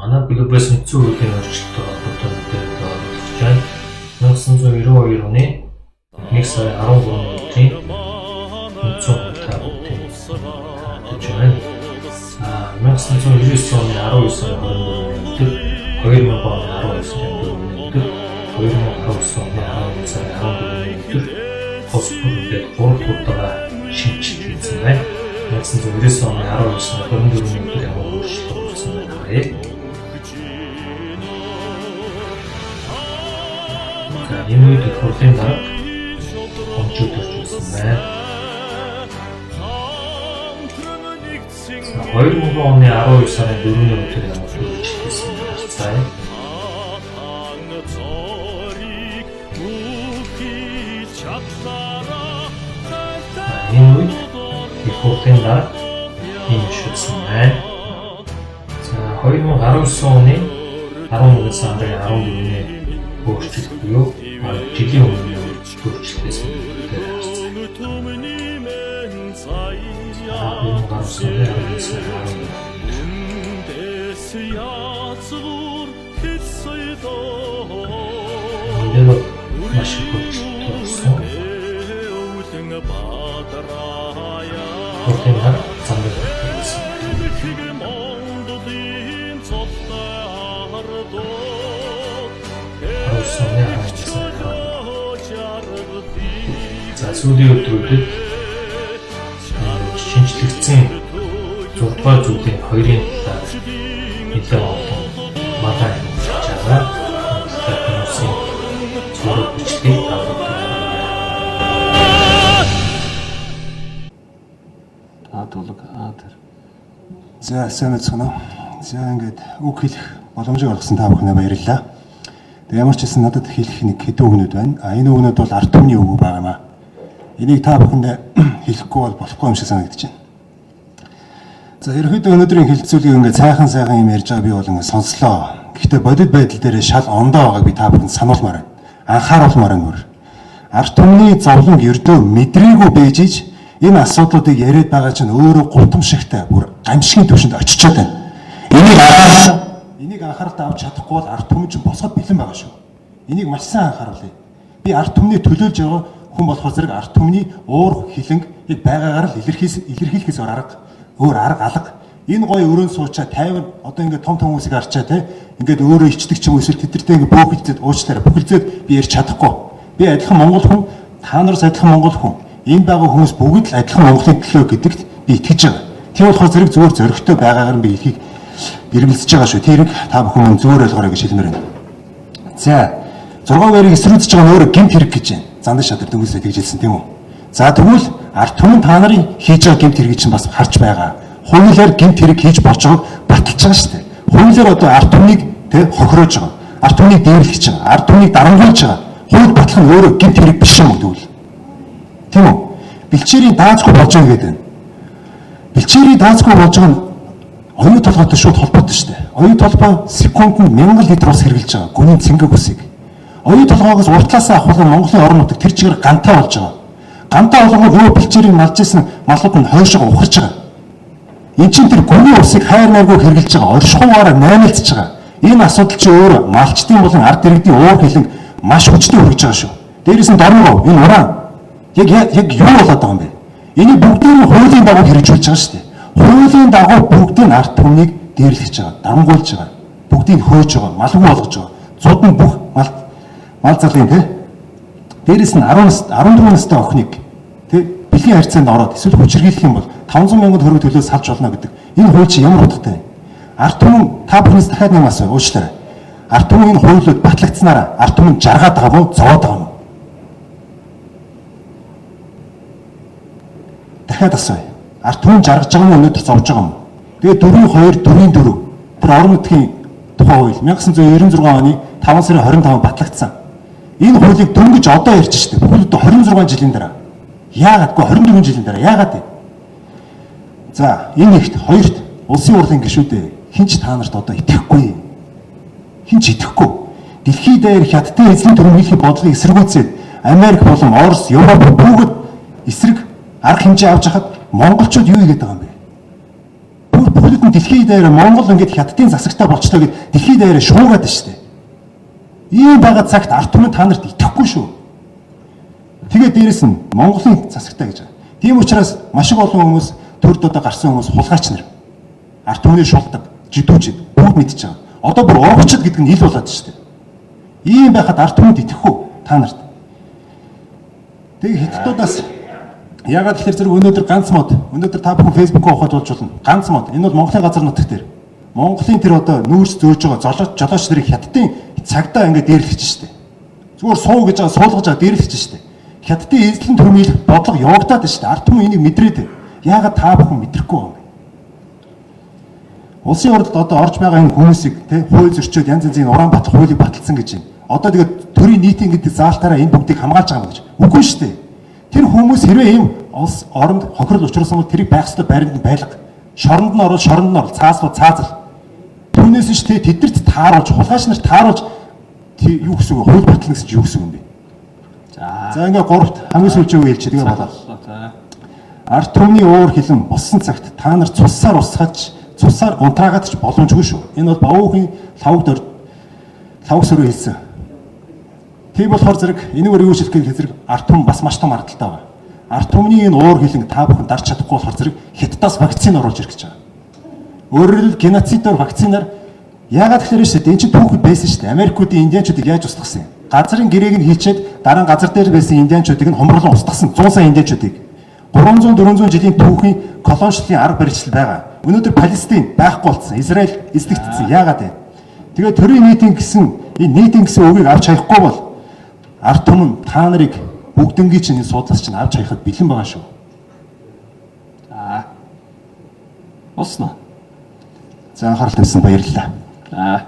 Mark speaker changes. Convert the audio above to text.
Speaker 1: Манай Global үндсэн хуулийн өөрчлөлттэй холбоотой мэдээлэл оруулж байна. 1992 оны 1 сарын 13-ны өдрийн үндсэн хууль та бүгдийг хандаж байна. За 1999 оны 19 сарын 24-ний өдөр, 2000 оны 19 сарын 4-ний өдөр, 2019 оны 11 сарын 14-ний өдөр тус бүр ингээд 3 удаа шинэчлэлт хийсэн байна. 1999 оны 19 сарын 24-ний өдөр ямар өөрчлөлт болсон бэ харъя. За энэ үед их хурлын дарга гомжууд төрж ирсэн байна. За 2000 оны 12 сарын 4-ний өдөр ямар өөрчлөлт хийсэн бэ харцгаая. Энэ үед их хурлын дарга ийм шүтсэн байна. За 2019 оны 11 сарын 14-ний өөрчлөлт буюу жилийн өмнө өөрчлөлтөөс дээр харцгаая. 2019 оны 11 сарын 14-нд энэ бол маш их өөрчлөлт орсон. Хурлын дарга замыг хийсэн. 19 оны 11 сарын 14. За сүүлийн өдрүүдэд шинэчлэгдсэн 6 дугаар зүйлийн 2-ын талаар нэлээд олон малай хийж байгаа. Энэ талаар хүмүүсийн зураг бичлэгийг та бүхэнд
Speaker 2: А тулаг А тэр.
Speaker 3: За сайн байцгаана уу. За ингээд үг хэлэх боломжийг олгосон та бүхэндээ баярлалаа. Тэгээ ямар ч хэлсэн надад хэлэх нэг хэдэн үгнүүд байна. А энэ үгнүүд бол ард түмний үг байгаа юм аа. Энийг та бүхэндээ хэлэхгүй бол болохгүй юм шиг санагдаж байна. За ерөнхийдөө өнөөдрийн хэлэлцүүлгийг ингээд сайхан сайхан юм ярьж байгаа би бол ингээд сонслоо. Гэхдээ бодит байдал дээр шал ондоо байгааг би та бүхэнд сануулмаар байна. Анхааруулмаар байна бүр. Ард түмний зовлон ердөө мэдрээгүй байж иж энэ асуудлуудыг яриад байгаа чинь өөрөө гутамшигтай бүр гамшигын түвшинд очичоод байна. Энийг анхааралтай авч чадахгүй бол ард түмэн чинь босгод бэлэн байгаа шүү. Энийг маш сайн анхааруулъя. Би ард түмний төлөөлж байгаа хүн болохоор зэрэг ард түмний уур хилэнг яг байгаагаар л илэрхийлэхээс өөр арга алга. Энэ гоё өрөөнд суучаа тайван одоо ингээд том том хүмүүсийг харчаа те ингээд өөрөө ичдэг ч юм уу эсвэл тэдэртэй ингээд бөөхөлцөөд уучлаарай бүхэлцээд би ярьж чадахгүй. Би адилхан монгол хүн, та нараас адилхан монгол хүн. Энэ байгаа хүмүүс бүгд л адилхан Монголын төлөө гэдэгт би итгэж байгаа. Тийм болохоор зэрэг зүгээр зоригтой байгаагаар нь би хэлхийг эргэлзэж байгаа шүү. Тэрийг та бүхэн мөн зөөр ойлгоорой гэж хэлмээр байна. За 6 баярыг эсрүүцэж байгаа нь өөрөө гэмт хэрэг гэж байна. Зандан шатар дөнгөсөө тэгж хэлсэн тийм үү? За тэгвэл ард түмэн та нарын хийж байгаа гэмт хэргийг чинь бас харж байгаа. Хуулиар гэмт хэрэг хийж болж байгааг баталж байгаа шүү дээ. Хуулиар одоо ард түмнийг тэ хохироож байгаа. Ард түмнийг дээрлэж байгаа. Ард түмнийг дарангуйлж байгаа. Хууль батлах нь өөрөө гэмт хэрэг биш юм уу тэгвэл? Тийм үү? Бэлчээрийн даацгүй болж байгаа гэдэг байна. Бэлчээрийн даацгүй болж байгаа нь оюу толгойтой шууд холбоотой шүү дээ. Оюу толгой секундэд 1000 литр ус хэрглэж байгаа. Гүнийн цэнгэг усыг. Оюу толгоогоос уртлаасаа ахуулан Монголын орон нутаг тэр чигээр гантай болж байгаа. Гантай болгоод нөгөө бэлчээрийг малж исэн малууд нь хойшоо ухарч байгаа. Энд чинь тэр гүний усыг хайр найргүй хэрглэж байгаа. Оршихугаараа наймылцж байгаа. Энэ асуудал чинь өөр малчдын болон ард иргэдийн уур хилэнг маш хүчтэй хүргэж байгаа шүү. Дээрээс нь дорногов энэ уран яг юу болоод байгаа юм бэ? Энийг бүгдийг нь хуулийн дагуу хэрэгжүүлж байгаа шүү дээ. Хуулийн дагуу бүгдийг ард түмнийг дээрлэж байгаа, дарангуйлж байгаа. Бүгдийг хөөж байгаа, малгүй болгож байгаа. Зуд нь бүх мал залын тий. Дээрээс нь 10 14 настай охиныг тий бэлгийн харьцаанд ороод эсвэл хүчирхийлэх юм бол 500 мянган төгрөг төлөө салж болно гэдэг. Энэ хууль чинь ямар утгатай вэ? Ард түмэн та бүхнээс дахиад нэг асуу уучлаарай. Ард түмэн энэ хуулиуд батлагдсанараа ард түмэн жаргаад байгаа мó зовоод байгаа мó? Дахиад асууя. Ард түмэн жаргаж байгаа нь өнөөдөр зовж байгаа юм. Тэгээ 4-2 4-4 тэр орон нутгийн тухай хууль 1996 оны 5 сарын 25-нд батлагдсан. Энэ хуулийг дөнгөж одоо ярьж штэ. Бүхэл бүтэн 26 жилийн дараа. Яагаад гүй 24 жилийн дараа яагаад вэ? За энэ нэгт хоёрт улсын хурлын гишүүдээ хэн ч та нарт одоо итгэхгүй. Хэн ч итгэхгүй. Дэлхий дээр хятадын эзлэн төрөмгөлхийн бодлогыг эсэргүүцээд Америк болон Орос, Европ бүгд эсрэг арга хэмжээ авч хахад монголчууд юу хийгээд байгаа юм бэ? Бүр Бүхэлд нь дэлхийн дээр Монгол ингээд хятадын засагтай болчлоо гэд дэлхийн дээр шуугаад байна шүү дээ. Ийм байгаа цагт ард түмэн та нарт итгэхгүй шүү. Тэгээд дээрэс нь Монголын засагтай гэж байгаа. Тийм учраас маш их олон хүмүүс төрд одоо гарсан хүмүүс хулгайч нар. Ард түмний шулдаг, жидүүчд бүгд мэдчихэж байгаа. Одоо бүр урагчд гэдэг нь ил болоод шүү дээ. Ийм байхад ард түмэнд итгэхгүй та нарт. Тэгээ хятадуудаас ягаад тэгэхээр зэрэг өнөөдөр ганц мод өнөөдөр та бүхэн Facebook-оо ухаад болж болно. Ганц мод. Энэ бол Монголын газар нутаг дээр. Монголын тэр одоо нүүрс зөөж байгаа золооч жолооч нарыг хятадын цагдаа ингээд дээрлэж штэ. Зүгээр суу гэж байгаа суулгаж байгаа дээрлэж штэ. Хятадын эзлэн төрмийлэх бодлого явагдаад штэ. Ард түмэн энийг мэдрээд. Яагаад та бүхэн мэдрэхгүй юм бэ? Улсын хурлд одоо орж байгаа энэ хүмүүсийг тэ хууль зөрчөөд янз янзын уран батлах хуулийг баталсан гэж байна. Одоо тэгээд төрийн нийтийн гэдэг заалтаараа энэ бүгдийг хамгаалж байгаа юм гэж. Үгүй шүү дээ. Тэр хүмүүс хэрвээ ийм улс оронд хохирол учруулсан бол тэрийг байх ёстой байранд нь байлга. Шоронд нь орвол шоронд нь орвол цаазлуу цаазал. Түүнээс нь ч тэ тэдэрт тааруулж хулгайч нарт тааруулж юу гэсэн үг вэ? Хууль батлана гэсэн чинь юу гэсэн үг юм бэ?
Speaker 2: За.
Speaker 3: За ингээ гуравт хамгийн сүүлийн үг хэлчихье тэгээ болоо.
Speaker 2: За.
Speaker 3: Ард түмний уур хилэн боссон цагт та нар цуссаар усгаж, цусаар унтраагаад ч боломжгүй шүү. Энэ бол Бавуухийн лавг дор лавг сөрөг хэлсэн. Тийм болохоор зэрэг энэгээр юу хэлэх гэхээр зэрэг ард түмэн бас маш том ардaltaй байна. Ард түмний энэ уур хилэн та бүхэн дарж чадахгүй болохоор зэрэг хятадаас вакцин оруулж ирэх гэж байгаа. Өөрөөр хэлбэл геноцидоор вакцинаар яагаад тэгэхээр шүү дээ энэ чинь түүхэд байсан шүү дээ. Америкуудын индианчуудыг яаж устгасан юм? Газрын гэрээг нь хийчээд дараа нь газар дээр байсан индианчуудыг нь хомруулан устгасан 100 сая индианчуудыг. 300 400 жилийн түүхийн колоничлалын арга барилчлал байгаа. Өнөөдөр Палестин байхгүй болсон. Израиль эзлэгдсэн. Яагаад вэ? Тэгээд төрийн нийтийн гэсэн энэ нийтийн гэсэн үгийг авч хаяхгүй бол ард түмэн та нарыг бүгднгийн чинь энэ суудлаас чинь авч хаяхад бэлэн байгаа шүү.
Speaker 2: За. Болсон уу?
Speaker 3: За анхаарал тавьсан баярлалаа.
Speaker 2: За.